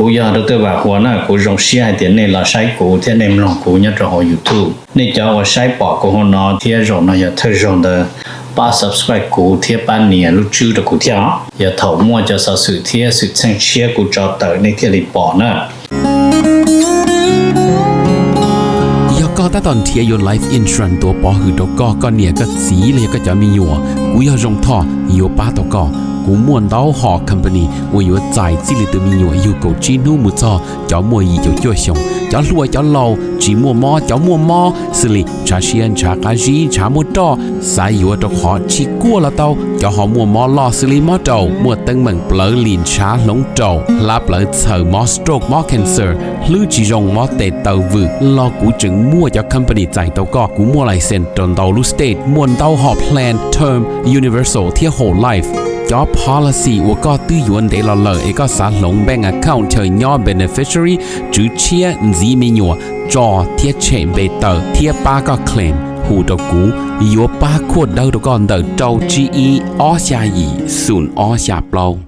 Kuv yog Doctor Vam Huas na, kuv zoo siab hais tias nej los saib kuv thiab nej mloog kuv nyob rau hauv YouTube. Nej cov uas saib pom kuv hauv no thiab zaum no yog thawj zaug ntawd, pab subscribe kuv thiab pab nias lub tswb rau kuv thiab os. Yog thaum muaj cov xov xwm thiab xwm txheej tshiab kuv tso tawm nej thiaj li pom na. Yog koj tab tom nrhiav yuav life insurance tuav pov hwm rau koj, koj niam koj txiv los yog koj cov me nyuam, kuv yog Zoo Thoj yuav pab tau koj. Kuv muaj ntau hom company uas yuav txais txij li tus me nyuam yug kaum tsib hnub mus txog cov muaj yim caum cuaj xyoos, cov hluas cov laus, tsis muaj mob cov muaj mob, xws li ntshav siab ntshav qab zib ntshav muaj roj, xav yuav rau qhov tsis kuaj los tau, cov ho muaj mob loj xws li mob raum, muaj teeb meem plawv lim ntshav hloov raum, hlab plawv txhaws, mob stroke mob cancer, hlwb tsis zoo mob tes taw vwm los kuv tseem muaj cov company txais tau koj. Kuv muaj license rau ntau lub state, muaj ntau hom plan term, universal thiab whole life. Cov policy uas koj twb yuav ntev los lawm es koj xav hloov bank account chaw nyob beneficiary, tswv tshiab, ntxiv me nyuam, tso thiab tshem npe tawm thiab pab koj claim, hu rau kuv, yuav pab khuaj dawb rau koj ntawm rau tsib ib ob xya yim xoom ob xya plaub.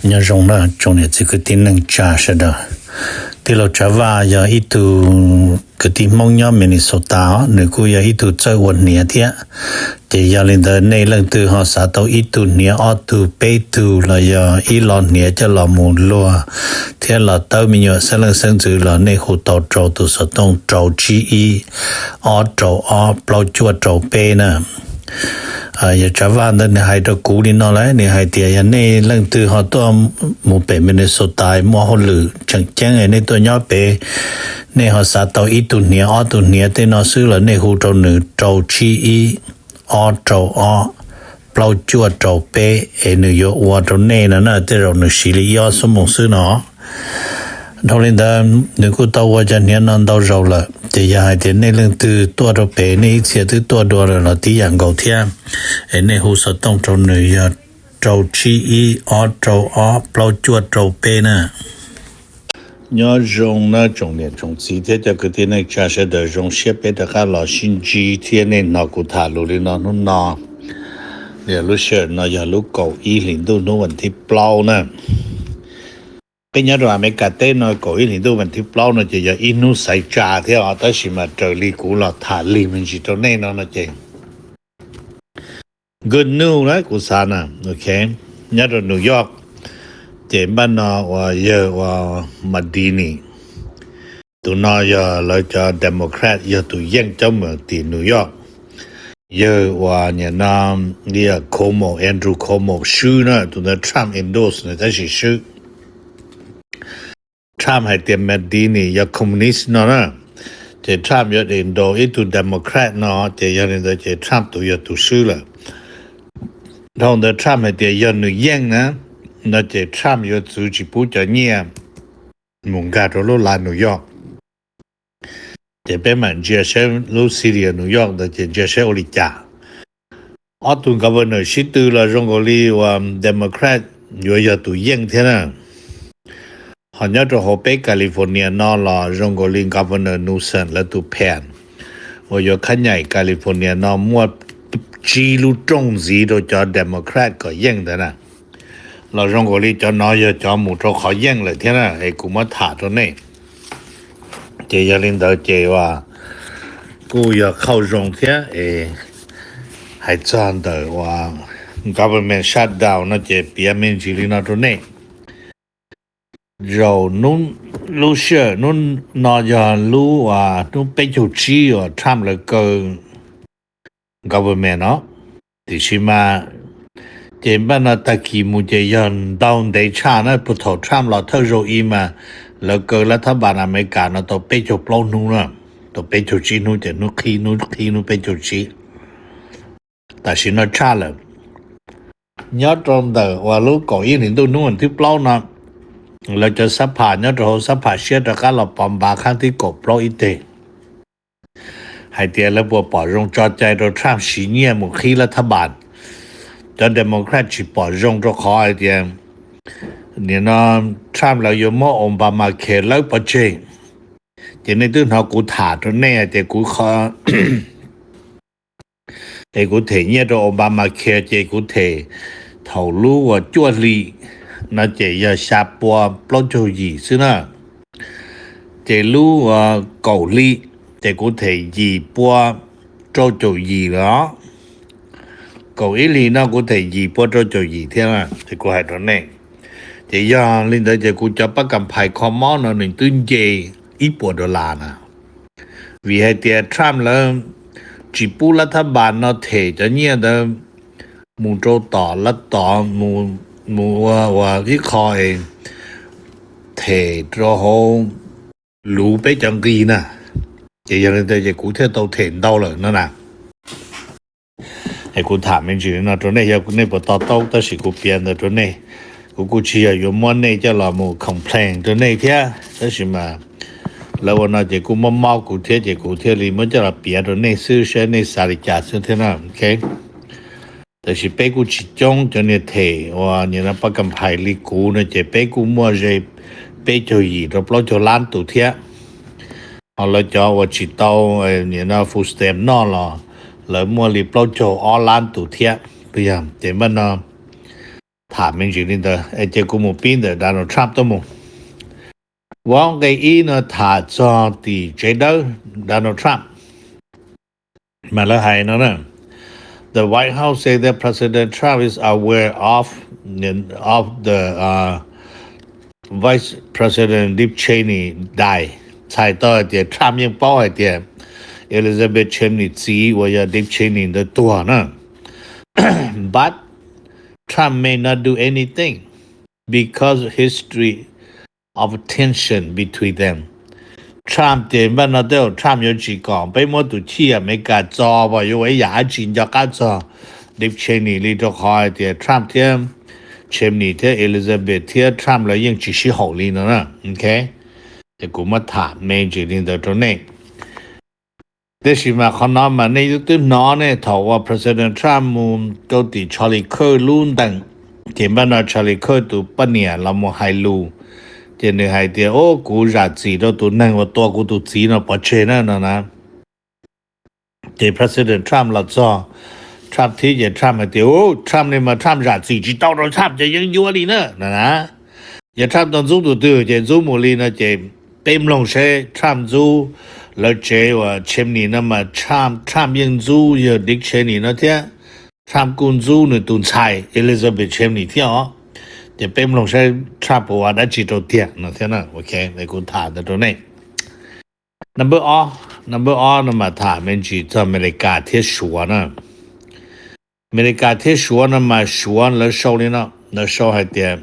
Nyob zoo na tsoom niam txiv kwv tij neej tsa sawv daws. Tij laug Tsav Vaj yog ib tug kwv tij Hmoob nyob Minnesota os, nws kuj yog ib tug txawj ua hniav thiab. Ces yog li ntawd nej leej twg ho xav tau ib tug hniav ob tug peb tug los yog ib lo hniav coj los mus luag thiab los tawb me nyuam xeeb leej xeeb ntxwv los nej hu tau rau tus xov tooj rau tsib ib ob rau ob plaub cuaj rau peb na. Yog Tsav Vaj ntawd nws hais rau kuv li no lawm, nws hais tias yog nej leej twg ho tuaj mus pem Minnesota muaj hauj lwm tseem ceeb nej tuaj nyob pem, nej ho xav tau ib tug hniav ob tug hniav tej no xwb los nej hu rau nws rau tsib ib ob rau ob plaub cuaj rau peb es nws yuav ua rau nej no na, tej zaum nws siv li ib ob xuab moos xwb no. Dhau li ntawd nws kuj tau ua cov hniav no ntau zaus lawm, ces yog hais tias nej leej twg tuaj rau pem nej ib txhia twb tuaj dua lawm los tib yam nkaus thiab, es nej hu xov tooj rau nws yog rau tsib ib ob rau ob plaub cuaj rau peb na. Nyob zoo na tsoom niam tsoom txiv thiab cov kwv tij neej tsa sawv daws, zoo siab peb rov qab los sib ntsib thiab nej hnov kuv tham lus li no hnub no. Yog lub sij hawm no yog lub kaum ib hlis ntuj hnub vas thib plaub na. Peb nyob rau Amelikas teb no kaum ib hlis ntuj vas thib plaub no ces yog ib hnub xaiv tsa thiab os, tab sis mas raws li kuv los tham lig me ntsis rau nej no no ces good news na kuv xav na, ok. Nyob rau New York ces npaj no uas yawg uas Medini, tus no yog lawv cov Democrat yog tus yeej coj mus tim New York. Yawg uas nim no li Cuomo, Andrew Cuomo swb na, tus ntawd Trump endorse nws tab sis swb. Trump hais tias Medini yog communist no na, ces Trump yuav endorse ib tug Democrat no, ces yog li ntawd ces Trump tus yog tus swb lawm. Dhau ntawd Trump hais tias yog nws yeej na, no ces Trump yuav txwv tsis pub cov nyiaj mus nkag rau lub lav New York. Ces peb mam ntsia saib lub city of New York ntawd ces ntsia saib ua li cas. Ob tug governor sib tw los zoo nkaus li uas Democrat yuav yog tus yeej thiab na. Ho nyob rau hauv peb California no los zoo nkaus li Governor Newsom lawv tus pheem uas yuav khab nyaim California no muaj tsib lub rooj ntxiv rau cov Democrat kom yeej ntawd na. Los zoo nkaus li cov no yog cov mus rau qhov yeej lawm thiab na, es kuv muab tham rau nej. Ces yog li ntawd ces uas kuj yog qhauj zoo thiab es hais txog ntawm uas government shutdown no ces piav me ntsis li no rau nej. Zaum lub sij hawm hnub no yog lub uas hnub peb caug tsib uas Trump lawv kaw government no, tiam sis mas ces npaj no tag kis mus ces yog ntau ntev tshaj na, puag thaum Trump los thawj zaug ib mas lawv kaw lab thab npas Amelikas no tau peb caug plaub hnub na, tau peb caug tsib hnub ces hnub qhib hnub qhib hnub peb caug tsib. Tam sim no tshaj lawm. Nyob rau ntawm uas lub kaum ib hlis ntuj hnub vas thib plaub no, lawv cov xab phas nyob rau hauv xab phas siab rov qab los pov npav khav thib kaum plaub ib teg hais tias lawv puas pom zoo tso cai rau Trump siv nyiaj mus qhib lab thab npas. Cov Democrat tsis pom zoo rau qhov hais tias nim no Trump lawv yuav muab Obamacare lawb pov tseg. Ces nej twb hnov kuv tham rau nej hais tias kuv es kuv them nyiaj rau Obamacare ces kuv them thaum lub uas cuaj hli no ces yog xya pua plaub caug yim xwb na. Ces lub kaum hli ces kuv them yim pua rau caum yim lawm os. Kaum ib hlis no kuv them yim pua rau caum yim thiab na, ces kuv hais rau nej. Ces yog li ntawd ces kuv cov pab kam phais kho mob no nws twb nce ib puas dollar na. Vim hais tias Trump lawv tsis pub lab thab npas no them cov nyiaj ntawd mus rau tom lab tod, mus ua ua ib qho them rau hauv luv peb cov nqi na. Ces yog li ntawd ces kuv thiaj tau them ntau lawm no na. Es kuv tham me ntsis li no rau nej, yog nej puas to taub, tab sis kuv piav ntawd rau nej. Kuv kuj tsis yog yuav muab nej coj los mus complain rau nej thiab, tab sis mas lawv ua no ces kuj mob mob kuv thiab, ces kuv thiaj li muab coj los piav rau nej xwb, saib nej xav li cas xwb thiab na. Ok, tab sis peb kuj tsis coob cov niag them uas nim no pab kam phais li kuv no ces peb kuj muaj ze peb caug yim rau plaub caug lab tus thiab. Ho lawv cov uas tsis tau nim no food stamp noj los lawv muaj li plaub caug ob lab tus thiab. Ces npaj no tham me ntsis li ntawd es ces kuv mus pib ntawm Donald Trump tuaj mus. Vauv nqe ib no tham txog tim tsev dawb Donald Trump. Mas lawv hais no na, the White House say that President Trump is aware of of the uh, Vice President Dick Cheney died. Txhais tau hais tias Trump yeej paub hais tias Elizabeth Cheney txiv uas yog Dick Cheney ntawd tuag na. But Trump may not do anything because history of tension between them. Trump ces npaj no tej zaum Trump yuav tsis kom peb muab tus chij Amelikas txo, yuav ua ib yam dab tsi nco qab txog Dick Cheney li, rau qhov hais tias Trump thiab Cheney thiab Elizabeth thiab Trump lawv yeej tsis sib haum li no na. Ok, ces kuv muab tham me ntsis li ntawd rau nej. Tiam sis mas qhov no mas nej twb hnov ne, thaum uas President Trump mus rau tim Charlie Kirk lub ntees, ces npaj no Charlie Kirk tus poj niam los mus hais lus, ces nws hais tias, o, kuv zam txim rau tus neeg uas tua kuv tus txiv no pov tseg na no na. Ces President Trump los txog, Trump thib ces Trump hais tias, u, Trump ne mas Trump zam txim tsis tau rau Trump ces yeej yuav li na no na. Yog Trump tau ntxub tus twg ces ntxub mus li no ces peb mloog seb Trump ntxub lawv tsev uas Cheney no mas Trump, Trump yeej ntxub yog Dick Cheney no thiab. Trump kuj ntxub nws tus ntxhais Elizabeth Cheney thiab os. Ces peb mloog saib Trump puas ua dab tsi rau tiag no thiab na. Ok, kuv tham ntawd rau nej. Number ob, number ob no mas tham me ntsis txog Amelikas thiab Suav na. Amelikas thiab Suav no mas Suav lawv sau li no, lawv sau hais tias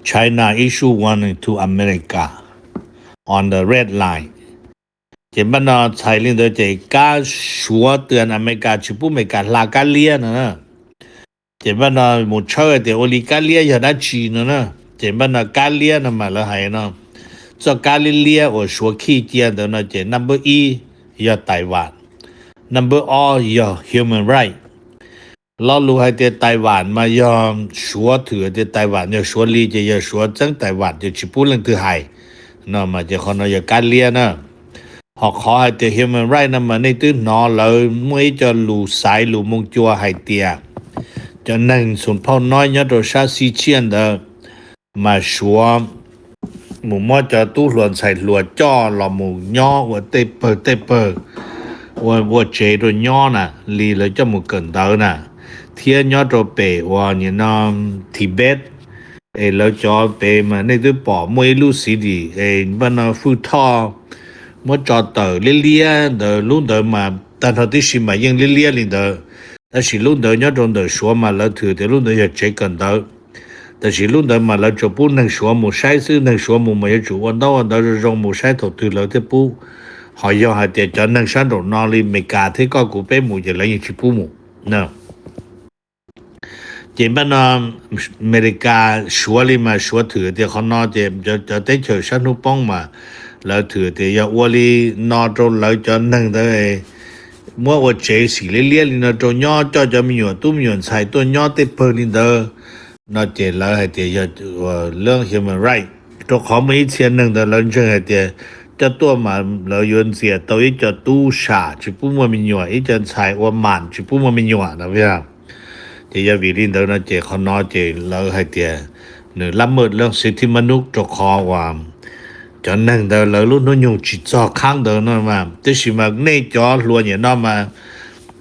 China issue warning to America on the red line. Ces npaj no txhais li ntawd ces kab Suav twb Amelikas tsis pub Amelikas hla kab liab no na. Ces npaj no mus tshawb hais tias ua li kab liab yog dab tsi no na. Ces npaj no kab liab no mas lawv hais no, txoj kab liab liab uas Suav khij cia ntawd no ces number ib yog Taiwan, number ob yog human right. Lo lus hais tias Taiwan mas yog Suav thwm tias Taiwan yog Suav li ces yog Suav txeeb Taiwan ces tsis pub leej twg hais no mas ces qhov no yog kab liab na. Ho qhov hais tias human right no mas nej twb hnov lawv muaj ib co lus xaiv lus moo cua hais tias cov neeg xum phauj noib nyob rau sab xib tshiab ntawd mas Suav mus muab cov tub hluas ntxhais hluas coj los mus nyob ua tej pawg tej pawg, ua ua tsev rau nyob na, li lawv coj mus kawm ntawv na, thiab nyob rau pem uas nim no Tibet, es lawv cov pem mas nej twb pom muaj ib lub city es npaj no Hwj Thoj muab tso tawm liab liab ntawd, lub ntawd mas tag nrho tib si mas yeej liab liab li ntawd. Tab sis lub ntawd nyob rau ntawm Suav mas lawv thwm tias lub ntawd yog tsev kawm ntawv. Tab sis lub ntawd mas lawv tsuas pub neeg Suav mus saib xwb, neeg Suav mus mas yuav tsum ua ntaub ua ntawv zoo zoo mus saib thaum twg lawv thiaj pub. Ho yog hais tias cov neeg sab nraum no li Meskas thiab koj kuv peb mus ces lawv yeej tsis pub mus. Ces npaj no Amelikas Suav li mas Suav thwm tias qhov no ces cov teb chaws sab hnub poob mas lawv thwm tias yog ua li no rau lawv cov neeg ntawd, muab ua tsev xim liab liab li no rau nyob, coj cov me nyuam tub me nyuam ntxhais tuaj nyob tej pawg li ntawd no ces lawv hais tias yog lawv human right. Rau qhov muaj ib txhia neeg ntawd lawv ntseeg hais tias coj tuaj mas lawv yuav ntxias tau ib co tub sam tsis pub muaj me nyuam, ib co ntxhais ua mam tsis pub muaj me nyuam no. Ces yog vim li ntawd no ces qhov no ces lawv hais tias nws lab maj leej xib thib mab nub rau qhov uas cov neeg ntawd lawv lub hnub nyoog tsis txog qhab ntawd no mas. Tiam sis mas nej cov hluas nyuam no mas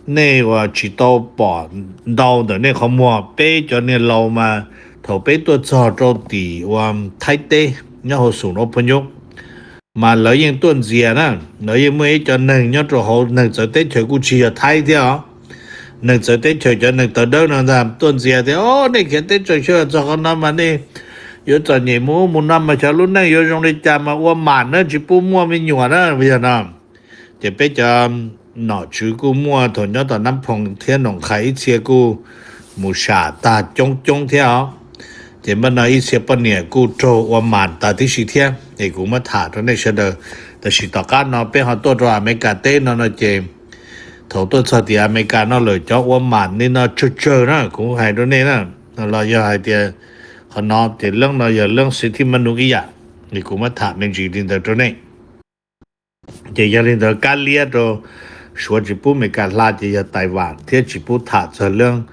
nej uas tsis tau pom ntau ntawm nej qhov muag, peb cov niag laus mas thaum peb tuaj txog rau tim uas Thaib teb nyob hauv xum ua phooj ywg mas lawv yeej tuaj ntxias na. Lawv yeej muaj ib co neeg nyob rau hauv neeg txawv teb chaws kuj tsis yog Thaib thiab os, neeg txawv teb chaws cov neeg tawv dawb no ntag tuaj ntxias tias, o, nej khiav teb chaws xyov txog qhov no mas nej yuav txom nyem mus ub mus no mas xyov lub neej yuav zoo li cas mas ua mam na tsis pub muaj me nyuam na yog no. Ces peb cov nom tswv kuj muaj thaum nyob tom Nab Phoo thiab Noom Qhais ib txhia kuj mus sam tag coob coob thiab os. Ces npaj no ib txhia poj niam kuj raug ua mam tas tib si thiab es kuv muab tham rau nej sawv daws. Tab sis tom qab no peb ho tuaj rau Amelikas teb no no ces thaum tuaj txog tim Amelikas no lawm cov ua mam li no tsawg tsawg na kuv hais rau nej na, los yog hais tias qhov no ces leej no yog leej xib thib mab nub ib yam, es kuv muab tham me ntsis li ntawd rau nej. Ces yog li ntawd kab liab rau Suav tsis pub Amelikas hla ces yog Taiwan thiab tsis pub tham txog leej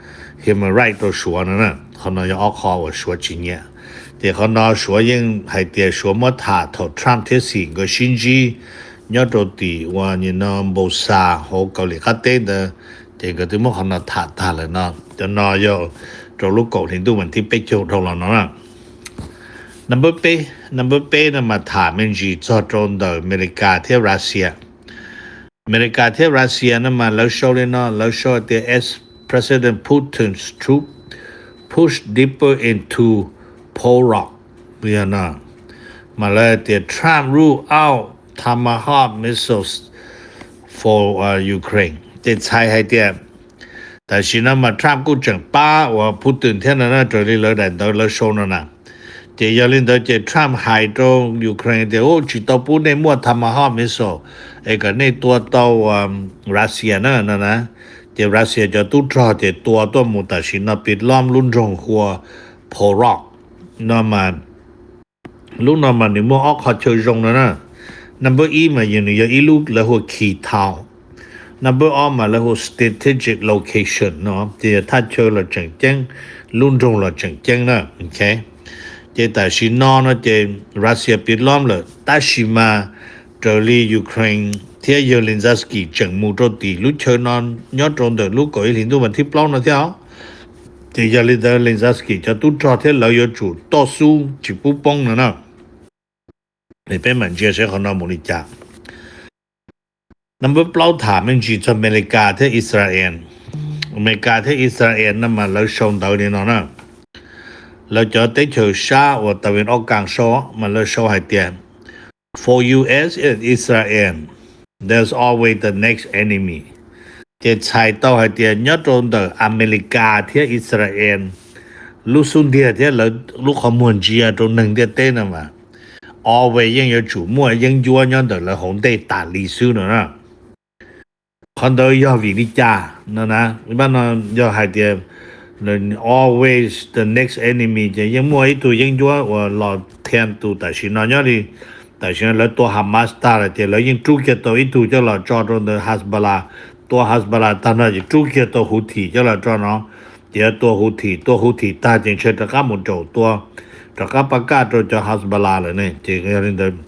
human right rau Suav no na. Qhov no yog ob qho uas Suav tsis nyiam. Ces qhov no Suav yeej hais tias Suav muab tham thaum Trump thiab Xi nkawd sib ntsib nyob rau tim uas nim no Npau Xas hauv Kaus Lim qab teb ntawd, ces nkawd twb muab qhov no tham tag lawm no. Cov no yog rau lub kaum hli ntuj vas thib peb caug dhau los no na. Number peb, number peb no mas tham me ntsis txog rau ntawm Amelikas thiab Russia. Amelikas thiab Russia no mas lawv sau li no, lawv sau tias as President Putin's troop push deeper into Pol Rock, yog no mas lawv tias Trump rule out Tomahawk missiles for Ukraine. Ces txhais hais tias tam sim no mas Trump kuj tseem pab uas Putin thiab no na, raws li lawv daim ntawv lawv sau no na. Ces yog li ntawd ces Trump hais rau Ukraine tias, u, tsis tau pub nej muaj Tomahawk missile es kom nej tua tau Russia na no na. Ces Russia cov tub rog ces tua tuaj mus tam sim no pib lom lub nroog hu ua Pol Rock no mas lub no mas nws muaj ob qho chaw zoo no na. Number ib mas yog nws yog ib lub lawv hu ua key town. Number ob mas lawv hu ua strategic location no ces yog thaj chaw los tseem ceeb, lub nroog los tseem ceeb na. Ces tam sim no no ces Russia pib lom lawm tab sis mas raws li Ukraine thiab yawg Zelensky tseem mus rau tim lub chaw no nyob rau ntawm lub kaum ib hlis ntuj vas thib plaub no thiab os. Ces yog li ntawd Zelensky cov tub rog thiab lawv yuav tsum toj xub tsis pub poob no na. Es peb mam ntsia seb qhov no mus li cas. Number plaub tham me ntsis txog Amelikas thiab Israel. Amelikas thiab Israel no mas lawv sau ntawv li no na. Lawv cov teb chaws sab uas tawm vin ob kaas sau mas lawv sau hais tias, for U S and Israel, there's always the next enemy. Ces txhais tau hais tias nyob rau ntawm Amelikas thiab Israel lub xub ntiag thiab lawv lub qhov muag ntsia rau neeg ntiaj teb no mas always yeej yuav tsum muaj yeeb ncuab nyob ntawm lawv hauv ntej tas li xwb no na. Qhov ntawd yog vim li cas no na? Pab no yog hais tias always the next enemy ces yeej muaj ib tug yeeb ncuab uas los thiab tus tam sim no nyob li tam sim no lawv tua Hamas tag lawm ces lawv yeej rub kiag tau ib tug coj los tso rau ntawm Hezbollah. Tua Hezbollah tag no ces rub kiag tau Houthi coj los tso no. Ces tua Houthi, tua Houthi tag ces ntshe rov qab mus raum tua, rov qab pab kaj rau cov Hezbollah lawm ne. Ces yog li ntawd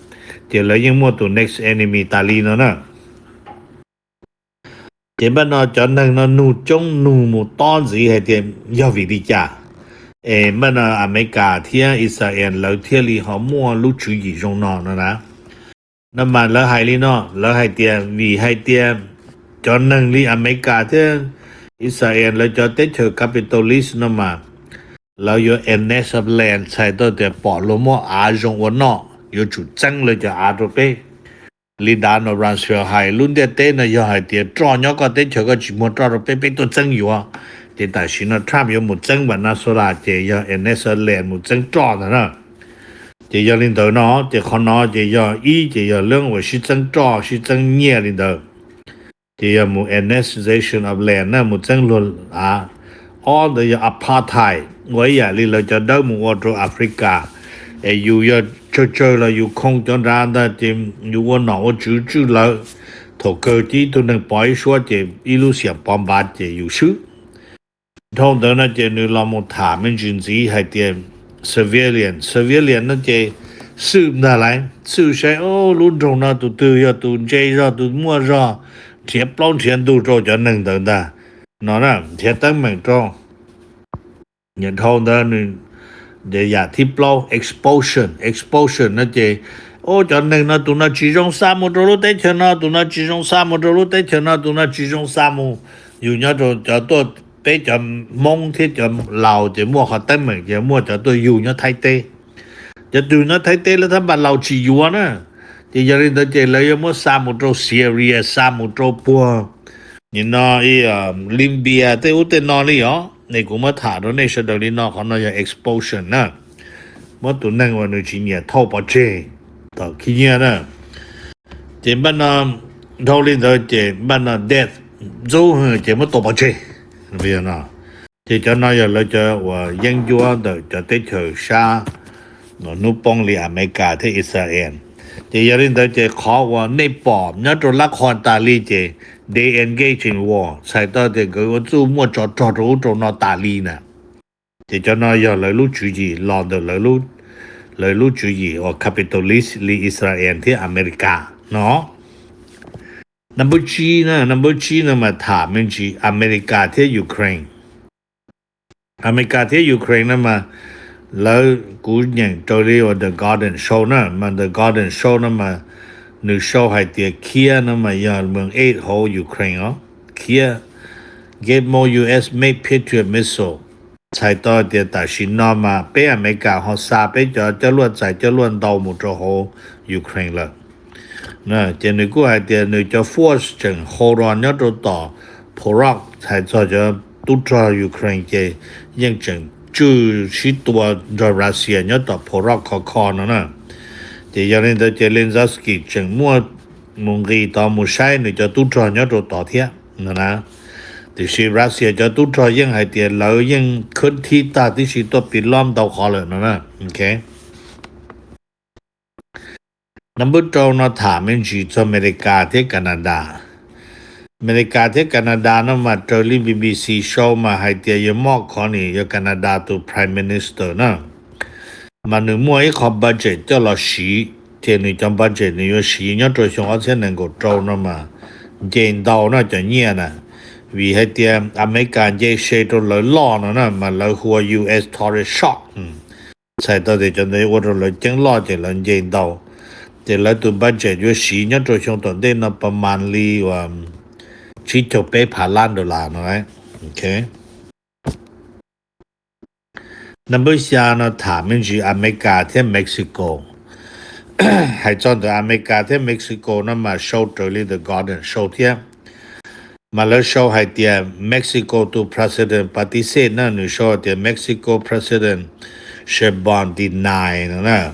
ces lawv yeej muaj tus next enemy tas li no na. Ces npaj no cov neeg no nug coob nug mus tob ntxiv hais tias yog vim li cas es npaj no Amelikas thiab Israel lawv thiaj li ho muaj lub tswv yim zoo no no na. No mas lawv hais li no, lawv hais tias vim hais tias cov neeg li Amelikas thiab Israel lawv cov teb chaws capitalist no mas lawv yuav annex of land txhais tau tias pom luag muaj av zoo ua noj yuav tsum txeeb lawv cov av rau peb. Li Donald Rumsfeld hais lub ntiaj teb no yog hais tias roj nyob koj teb chaws koj tsis muag roj rau peb, peb tuaj txeeb yuav. Ces tam sim no Trump yuav mus txeeb Venezuela ces yog annex of land mus txeeb roj ntag na. Ces yog li ntawd no ces qhov no ces yog ib ces yog leej uas sib txeeb roj sib txeeb nyiaj li ntawd. Ces yog mus annexation of land na mus txeeb luag av. Ob ntawd yog apartheid ua ib yam li lawv cov dawb mus ua rau Africa. Es yus yog tsawg tsawg los yus khoo cov nrad ntag ces yus ua nom ua tswv tswj lawv. Thaum kawg ces ib tug neeg pov ib suab ces ib lub xiam pov npav ces yus swb. Dhau ntawd no ces nws los mus tham me ntsis ntxiv hais tias civilian, civilian no ces xwm ntag lauj, xwm saib lub nroog no tus twg yog tus ntse zog tus muaj zog, nrhiav plaub nrhiav ntug rau cov neeg ntawd ntag no na, nrhiav teeb meem rau. Dhau ntawd nws, yam thib plaub expulsion, expulsion no ces, o, cov neeg no tus no tsis zoo xa mus rau lub teb chaws no, tus no tsis zoo xa mus rau lub teb chaws no, tus no tsis zoo xa mus. Yus nyob rau cov tuaj, peb cov Hmoob thiab cov Laus ces muaj qhov teeb meem ces muaj cov tuaj yug nyob Thaib teb. Cov tuaj yug nyob Thaib teb lawv thab npas Laus tsis yuav na, ces yog li ntawd ces lawv yuav muab xa mus rau Syria, xa mus rau puag nim no Libya tej ub tej no li os. Es kuv muab tham rau nej sawv daws li no, qhov no yog expulsion na. Muab tus neeg uas nws tsis nyiam thauj pov tseg tom khib nyiab na. Ces npaj no, dhau li ntawd ces npaj no death, ntxub ces muab tua pov tseg. Ces cov no yog lawv cov uas yeeb ncuab ntawm cov teb chaws sab hnub poob li Amelikas thiab Israel. Ces yog li ntawd ces qhov uas nej pom nyob rau lab qhua tas li ces de-engaging war, txhais tau tias nkawd ua txuj muaj tsov rog rau ub rau no tas li na. Ces cov no yog lawv lub tswv yim los ntawm lawv lub tswv yim uas capitalist li Israel thiab Amelikas no. Number tsib na, number tsib no mas tham me ntsis Amelikas thiab Ukraine. Amelikas thiab Ukraine no mas lawv, kuv nyeem raws li uas The Guardian show na, mas The Guardian show no mas nws show hais tias Kyiv no mas yog moos ej hauv Ukraine os. Kyiv get more U S made Patriot missile. Txhais tau tias tam sim no mas peb Amelikas ho xa peb cov coj luaj txais coj luaj ntau mus rau hauv Ukraine lawm. Ces nws kuj hais tias nws cov force tseem hold on nyob rau tom Pokrovsk, txhais txog cov tub rog Ukraine ces yeej tseem tswj sib tua nrog Russia nyob tom Pokrovsk kho kho no na. Ces yog li ntawd ces Zelensky tseem muaj mus nqis tod mus saib nws cov tub rog nyob rau tod thiab no na. Tiam sis Russia cov tub rog yeej hais tias lawv yeej khwb thib tag tib si tuaj pis lob ntau qhov lawm no na. Number rau no tham me ntsis txog Amelikas thiab Canada. Amelikas thiab Canada no mas raws li B B C show mas hais tias yog Mark Carney yog Canada tus Prime Minister na, mas nws muaj ib qho budget coj los siv, ces nws cov budget nws yuav siv nyob rau xyoo ob txhiab nees nkaum rau no mas nce ntau no cov nyiaj na, vim hais tias Amelikas nce se rau lawv loj no na mas lawv hu ua U S tariff shock. Txhais tau tias cov ntawd ua rau lawv ceeb loj ces lawv nce ntau, ces lawv tus budget yuav siv nyob rau xyoo tom ntej no pas mas li uas tsib caug peb phav lab dollar no. Number xya no tham me ntsis Amelikas thiab Mexico. Hais txog ntawm Amelikas thiab Mexico no mas show raws li The Guardian show thiab, mas lawv show hais tias Mexico tus President Patisej na, nws show hais tias Mexico President Sheinbaum deny no na,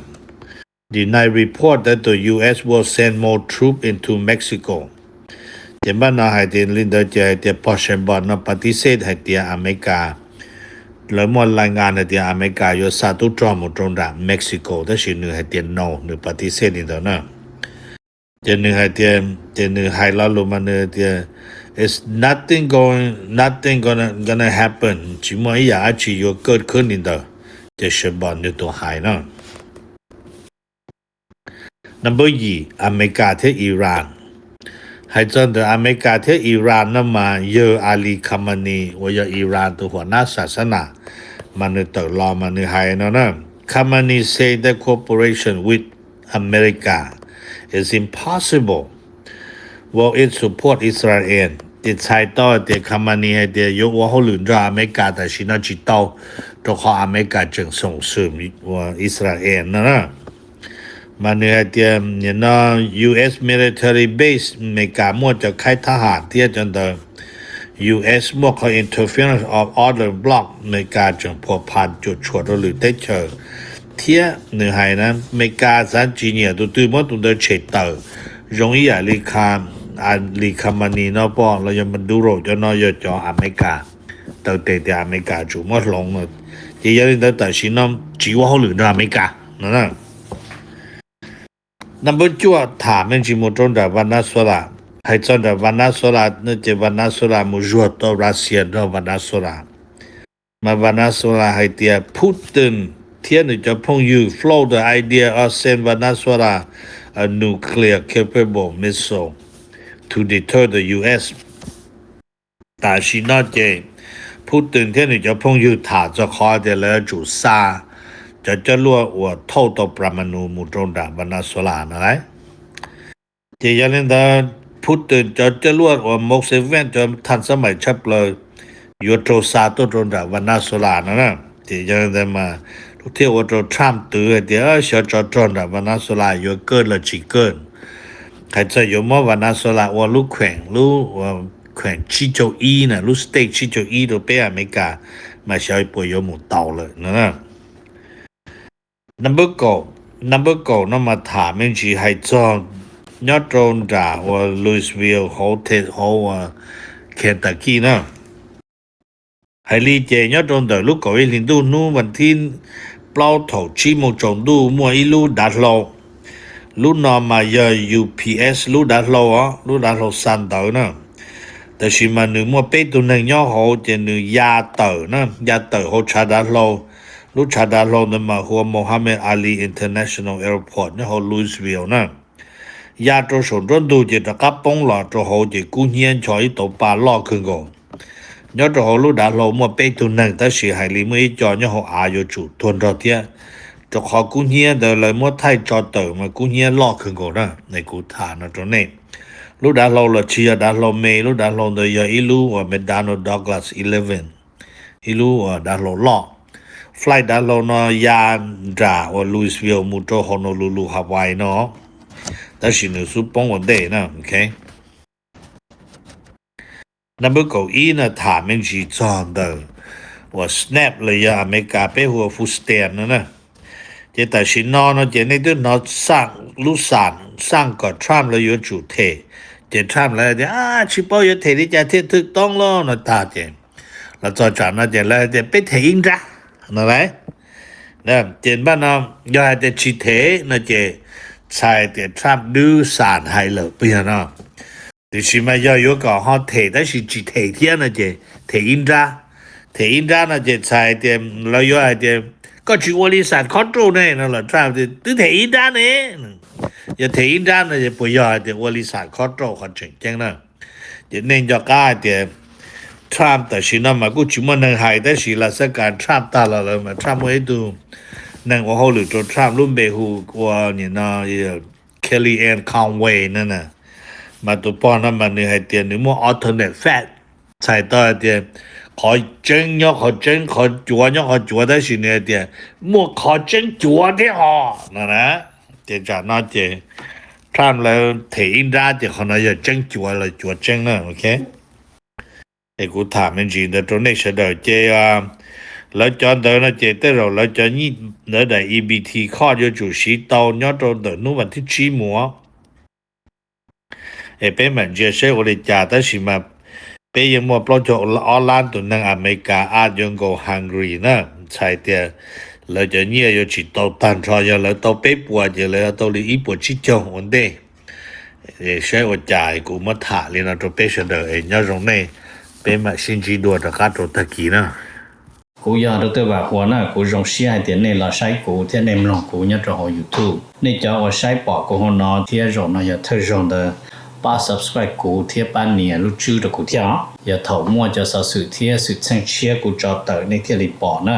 deny report that the U S will send more troop into Mexico. Ces npaj no hais tias li ntawd ces hais tias pog Sheinbaum no Patisej hais tias Amelikas, lawv muaj lais ngas hais tias Amelikas yuav xa tub rog mus rau nram Mexico, tab sis nws hais tias no, nws Patisej li ntawd na. Ces nws hais tias, ces nws hais lo lus mas nws tias it's nothing going, nothing gonna, gonna happen, tsis muaj ib yam dab tsi yuav kawj khwb li ntawd. Ces Sheinbaum nws tus hais no. Number yim, Amelikas thiab Iran. Hais txog ntawm Amelikas thiab Iran no mas yawg Ali Khamenei uas yog Iran tus huam nab xas xab nas, mas nws tawm los mas nws hais no na, Khamenei say that cooperation with America is impossible, while it support Israel. Ces txhais tau tias Khamenei hais tias yuav ua hauj lwm nrog Amelikas tam sim no tsis tau, rau qhov Amelikas tseem xoom xwm Israel no na. Mas nws hais tias nim no U S military base, Amelikas muaj cov khaib thab ham thiab cov ntawd, U S muaj qhov interference of other bloc, Amelikas tseem phua pha cuam tshuam rau lwm teb chaws. Thiab nws hais na, Amelikas xav tsis nyiam tus twg muab tus ntawd tshem tawm, zoo ib yam li Kha, Ali Khamenei no pom los yog Maduro cov no yog cov Amelikas taw tes tias Amelikas tsum muab hloov no. Ces yog li ntawd tam sim no tsis ua hauj lwm nrog Amelikas. no na. Number cuaj tham me ntsis mus rau nram Venezuela. Hais txog nram Venezuela no ces Venezuela mus zuag tau Russia nrog Venezuela. Mas Venezuela hais tias Putin thiab nws cov phooj ywg float the idea of send Venezuela a nuclear capable missile to deter the U S. Tam sim no ces Putin thiab nws cov phooj ywg tham txog qhov tias lawv yuav tsum xa cov coj luaj uas thauj tau pramanu mus rau nram Venezuela no lauj. Ces yog li ntawd Putin cov coj luaj uas Moxeven cov thaj xab maim tshaj plaws yuav raug xa tuaj rau nram Venezuela no na. Ces yog li ntawd mas thiaj ua rau Trump twv hais tias xyov tsov rog nram Venezuela yuav kaj los tsis kaj. Hais txog yuav muab Venezuela ua lub kheem, lub kheem tsib caug ib na, lub state tsib caug ib rau peb Amelikas, mas xyov puas yuav mus tau lawm no. Number kaum, number kaum no mas tham me ntsis hais txog nyob rau nram uas Louisville hauv, hauv uas Kentucky na. Hais li ces nyob rau ntawm lub kaum ib hlis ntuj hnub vas thib plaub thaum tsib moos tsaus ntuj muaj ib lub dav hlau. Lub no mas yog U P S lub dav hlau os, lub dav hlau xa ntawv na. Tab sis mas nws muaj peb tug neeg nyob hauv ces nws ya tawm na, ya tawm hauv tshav dav hlau. Lub tshav dav hlau ntawd mas hu ua Mohammed Ali International Airport nyob hauv Louisville na. Ya rau saum nruab ntug ces rov qab poob los rau hauv ces kub hnyiab ncho ib tauv pa loj kawg nkaus. Nyob rau hauv lub dav hlau muaj peb tug neeg tab sis hais li muaj ib co nyob hauv av yuav tsum tuag nrog thiab, rau qhov kub hnyiab ntawd lawv muab thaij tso tawm mas kub hnyiab loj kawg nkaus na. Kuv tham no rau nej, lub dav hlau los tsis yog dav hlau me, lub dav hlau ntawd yog ib lub uas McDonnell Douglas eleven, ib lub uas dav hlau loj. Flight dav hlau no ya nram uas Louisville mus rau Honolulu, Hawaii no, tab sis nws xub poob ua ntej na. Number kaum ib no tham me ntsis txog ntawm uas SNAP los yog Amelikas peb hu ua food stamp no na. Ces tam sim no no ces nej twb hnov lub xam xam kom Trump lawv yuav tsum them, ces Trump lawv tias tsis paub yuav them li cas thiaj thwj toob lauj no tag ces los txog tsam no ces lawv tias peb them ib nrab no lauj. Ces npaj no yog hais tias tsis them no ces txhais tias Trump dwb xam hais lawm puas yog no. Tiam sis mas yog yuav kom ho them tab sis tsis them thiab no ces them ib nrab. Them ib nrab no ces txhais tias lawv yuav hais tias koj tsis ua li xam khob rauj ne no los Trump tias twb them ib nrab ne. Yog them ib nrab no ces puas yog hais tias ua li xam khob rauj qhov tseem ceeb na. Ces nej nco qab hais tias Trump tam sim no mas kuj tsis muaj neeg hais tab sis lam xab kas Trump tag los lawm mas Trump muaj ib tug neeg ua hauj lwm rau Trump lub npe hu ua nim no Kellyanne Conway no na. Mas tus pog no mas nws hais tias nws muaj alternate fact, txhais tau hais tias qhov tseeb nyob qhov tseeb, qhov cuav nyob qhov cuav tab sis nws hais tias muaj qhov tseeb cuav thiab ho no na. Ces tsam no ces Trump lawv them ib nrab ces qhov no yog tseeb cuav los cuav tseeb na. Es kuv tham me ntsis ntawd rau nej sawv daws ces lawv cov ntawd no ces tej zaum lawv cov nyiaj ntawd daim E B T card yuav tsum siv tau nyob rau ntawm hnub vas thib tsib mus. Es peb mam ntsia saib ua li cas tab sis mas peb yeej muaj plaub caug ob lab tus neeg Amelikas a yuav nkaus Hungary na, txhais tias lawv cov nyiaj yuav tsis tau tag nrho, yog lawv tau peb puas ces lawv yuav tau li ib puas tsib caug ua ntej. Saib ua cas kuv muab tham li no rau peb sawv daws es nyob zoo nej, peb mam sib ntsib dua rov qab rau tag kis na. Kuv yog Dr. Vam Huas na, kuv zoo siab hais tias nej los saib kuv thiab nej mloog kuv nyob rau hauv YouTube. Nej cov uas saib pom kuv hauv no thiab zaum no yog thawj zaug ntawd, pab subscribe kuv thiab pab nias lub tswb rau kuv thiab os. Yog thaum muaj cov xov xwm thiab xwm txheej tshiab kuv tso tawm nej thiaj li pom na.